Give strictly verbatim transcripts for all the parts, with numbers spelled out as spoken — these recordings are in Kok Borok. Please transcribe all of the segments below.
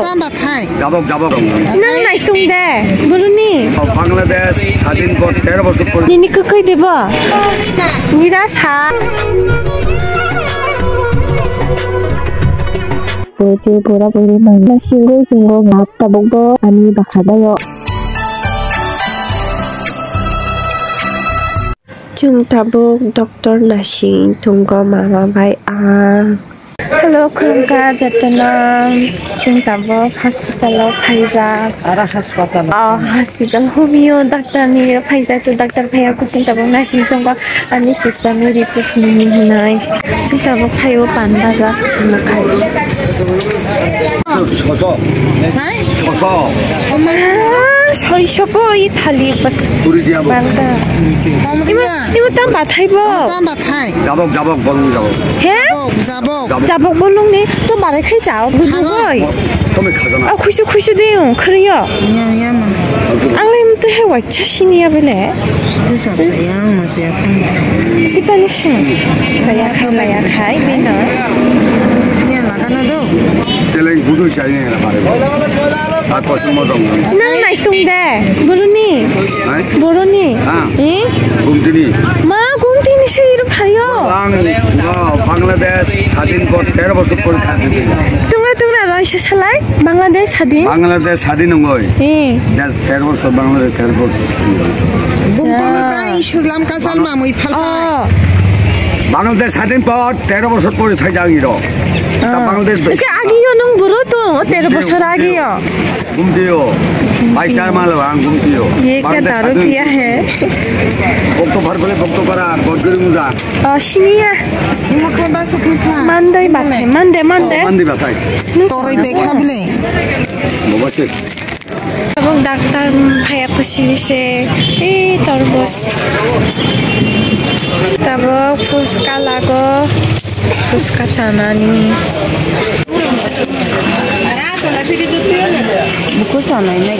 Tamba thai. Jabok, jabok. Nang naitung de, boroni. Bangladesh sadin por tero bosor por. Nini kwkwi debo? Nira sa. Bo je bora bori mangna singwi tongo, ngak tabuk bo ani bwkha dayo. Chwng tabuk doctor nasing tongo mama bai ang. Hello, khulumkha jotono. Chwng tabuk hospital o phaijak. Ara hospital. Oh, hospital homeo doctor ni phaijak, to doctor phaiya kuching tabuk nasing tongo. Ani sister ni report ni hinai. Chwng tabuk phaio pan baja. Soso. Hai? Soso. Ma, soiso po i thali bat. Puri dia bo. Bangda. Ibu, ibu tam bathai bo. Tam bathai. Jabok, jabok, bolong jabok. He? Jabok, jabok. Jabok. Jabok bolong ni to bare khai jao, budu goi. Tome khajana. Oh, khuisu, khuisu de, khriyo. Ya, ya, ma. Ang lai mtu he wacha sini ya bele. Itu sab sayang, masih apa? Kita ni sini. Saya khai, saya khai, bino. Iya, laga na do. Teleng budu saya ni na pare. Ako semua dong. Nang naitung de, boroni. Hai? Boroni. Ah. Eh? Gumtini. Ma, gumtini sir phayo. Ang, oh, Bangladesh sadin por tero bosor por khasi. Tungra, tungra, roi se salai. Bangladesh sadin? Bangladesh sadin ongoi. Eh. Das tero bosor Bangladesh tero bosor. Bumtini tai suglam kasal mamui phalthai. Oh. Bangladesh sadin por tero bosor por phai jang iro. Ta Bangladesh. Ke agi yo nung boro to, tero bosor agi yo. Gumtiyo. Baisa malo ang gumtiyo. Ye kya daru kiya hai? Bokto bhar bole bokto para, bokto muza. Oh, siniya. Mandai bathai, mande, mande. Mandi bathai. Toroi bekha bile. Boba chek. Tabuk doctor phaiya pusi se, eh, torbos. Tabuk phuska lago, phuska chanani. Buku sanai nai.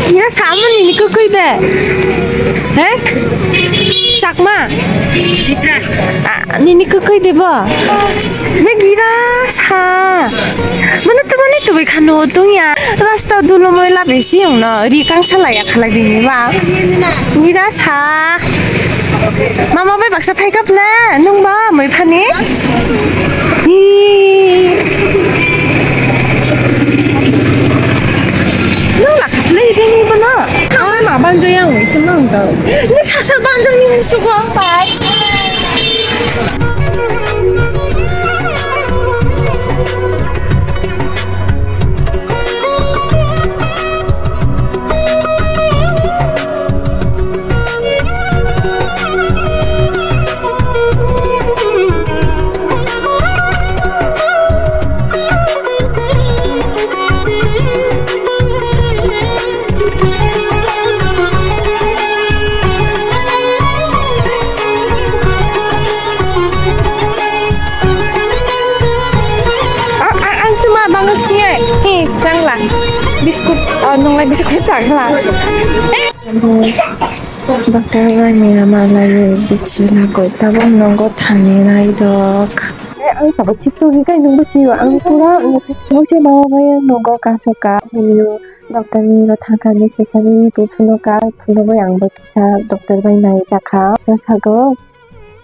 Ira samani ni kwkwi de. He? Chakma? Ah, nini kwkwi de bo? Be gira sa. Mane to mane to bai khano tungya. Rasta dulo moi la besi ongno. Ri kang salaya khalai bini ba. Gira sa. Mama bai baksa phai kap le. Nung ba moi phani. Hi. Nung la kap le dini bono. Ang ma banjo yang wi tong nang do. Ni sasa banjo ni musugo ang bai. Ang tuma bango kye, eh, changla. Biskut, oh, nunglai biskut changla. Doctor bai ni ama lai bichi lagoi tabok nogo thani nai dok. Ang tabok chip tong hikai nungbo sio ang pura ang Facebook se mama bai ang nogo kasoka. Hwnwi doctor ni ro thangkha ni sisani bo phunoka, phunogoi ang bo kisa doctor bai nai jakha. Sago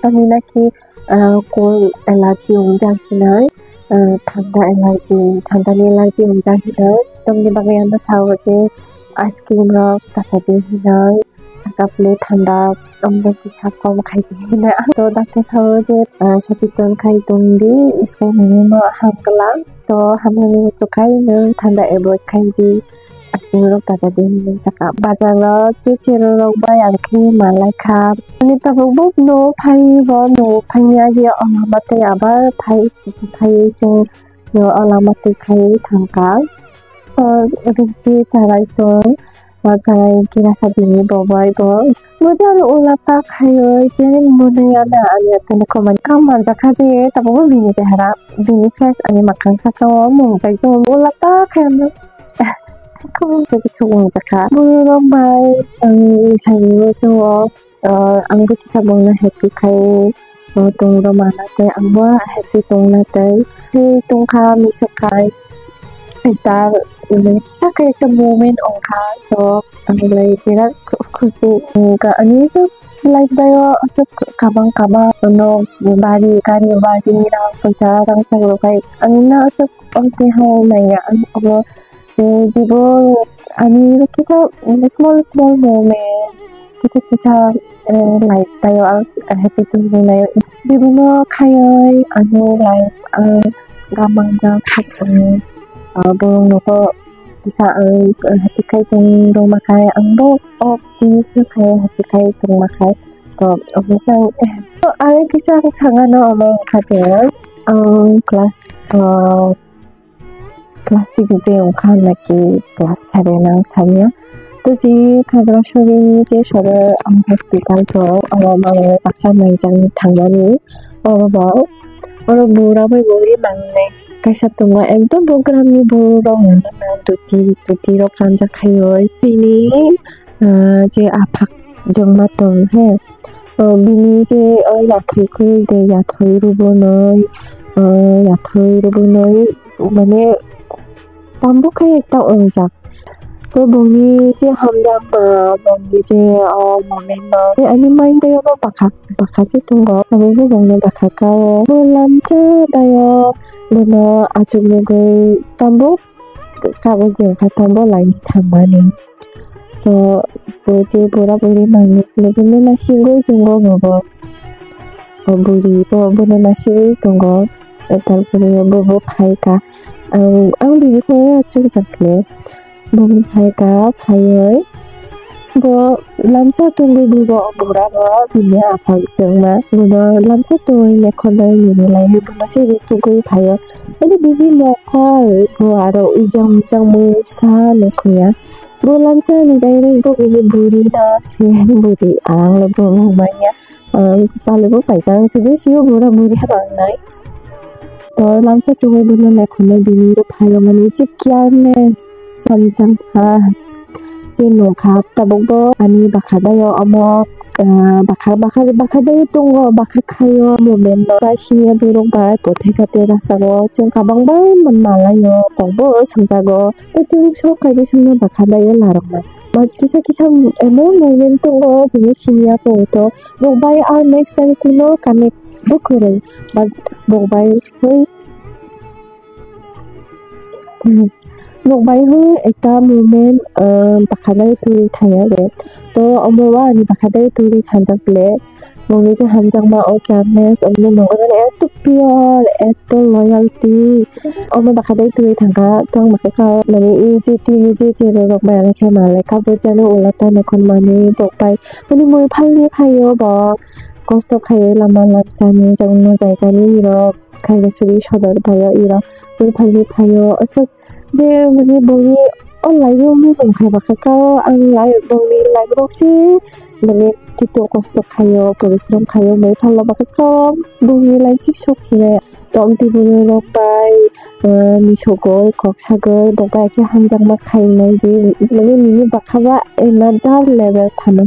ani naki ah, cold allergy wngjak hinwi, ah, thanda allergy, thanda ni allergy wngjak hinwi. Tamni bagwi ano sao je ice cream rok kacha di hinwi, saka phwlwi thanda omno kisa kom khai di hinwi. To doctor sao je, ah, sochiton khai tong di, iskang hinwi no ham kwlang. To hamya ni muchuk khai nwng thanda avoid khai di. aswk rok baja di hinwi saka. Bazar o che cherok rok bai ang khe manlai kha. Ani tabuk bo no phai bo no phai ya o lama tei abar phai phai chwng o lama tei khai thang kha. O rikchi charai tong. Bo chwrai kisa bini bo bai bo. Bo jani ulata khaiwi tei mwnwi ano ani atwino kwmani kam manjakha je tabukbo bini chehara bini face ani mwkhang saka o mwngjak tongo ulata khaiwi. Kwbangsa khe suk mwngjak kha. Borok bai ang sai mano chwng o. Ah, ang bo kisa bongno happy khai, ah, tong rw mana tei ang bo happy tongna tei tei tongkha misa khai. Ekta, mm, kisa khai ekta moment ongkha, to ang lai birat khu-, khusi wngkha. Ani aswk life bai o aswk kabang kabang no bari gari bari rang poisa rang chang rok khai ang no aswk ong twi hai naiya ang omo. Tei jebo ani kisa small small moment kisa kisa, eh, life tayo ang happy tongwi nayo. Jebono khaiwi ani life ang gamangjak khatung, ah, borok nogo kisa ang happy khai tong rwma khai ang bo o jinis no khai happy khai tongma khai. To omo se ang, eh, to ang kisa ang sangano omo kha de ang class, ah, Class six de wngkha naki class seven ang sanya. To je Khagrasori je soro ang hospital to oro mangwi baksa naijak thangmani oro bo oro bura bai buri mangnai kaisa tongo ekdom bo gramni borok wngkha duti duti rok kanjak khaiwi bini, ah, je aphak jongma tong he. O bini je o yathai khe de yathai rwbonoi, o yathai rwbonoi mane tambo khe ekta wngjak. To bongni je hamjakma bongni je o moment no ani mind o bakha bakha se tongo. Abo bo bongni bakha ka o. Bo lamcha bai o bono achuk nugwi tambo kagoj rok kha tambo laini thangmani. To bo je bura buri manwi phunukhe, bono naisingwi tongo bobo. O buri bo bono naisingwi tongo. Tarpore bo bo phaikha. Ang, ang bini phone achukjak le. Bo phaikha, phaiwi bo lamcha tongwi bo bura bo bini aphak chwngma. Bono lamcha tongwi lekhonai nini lai bono se tugwi phaio. Ani bini mokol bo aro ujang ujang mungsa nukhuya. Bo lamchani direct bo bini buri no se buri ang le bo manya. Ang pale bo paijak ang sujui sio bura buri habangnai. To lamcha tugwi bono lekhonai bini ro phaio mani chikya ne samjang ha. Je nokha tabuk bo ani bakha dayo omo, ah, bakha, bakha, bakha dayo tongo, bakha khayo moment no. Bai siniya borok bai pothai kate rasago chwng kabang bai manmalayo kokbo swngjago. To chwng sok kaiwi swngno bakha dayo laroknai. Ba kisa kisa emo moment tongo jini siniya photo. Bok bai ah next time kuno connect bo kwrwi. But bok bai hui. Nok bai hwn ekta moment, ah, bakha dai twi thangya de. To omo o ani bakha dai twi thangjak le. Moni je hamjakma o Charles, omo nokni mane eto pure, eto loyalty. Omo bakha dai twi thangkha, tong bakha ka, mane e je tini je cherok rok bai ang khe malai ka, bo jani ulata nokhon mani bok bai. Mani mui phalni phaio bo, kosto khaiwi lama lamchani, jagno jaigani rok. Khaina suri sodor phaio iro. Tei phaini phaio aswk je mane bongni o life o mung tong kha bwkha kao ang life bongni life rok se mane tito kosto khaio, porishrom khaio, mui phalno bwkha kao bongni life se sok khe. Tom tibuni rok bai, ah, misogoi, kok sagoi, bo bai khe hamjakma khainai di mane nini bwkha ba another level thano.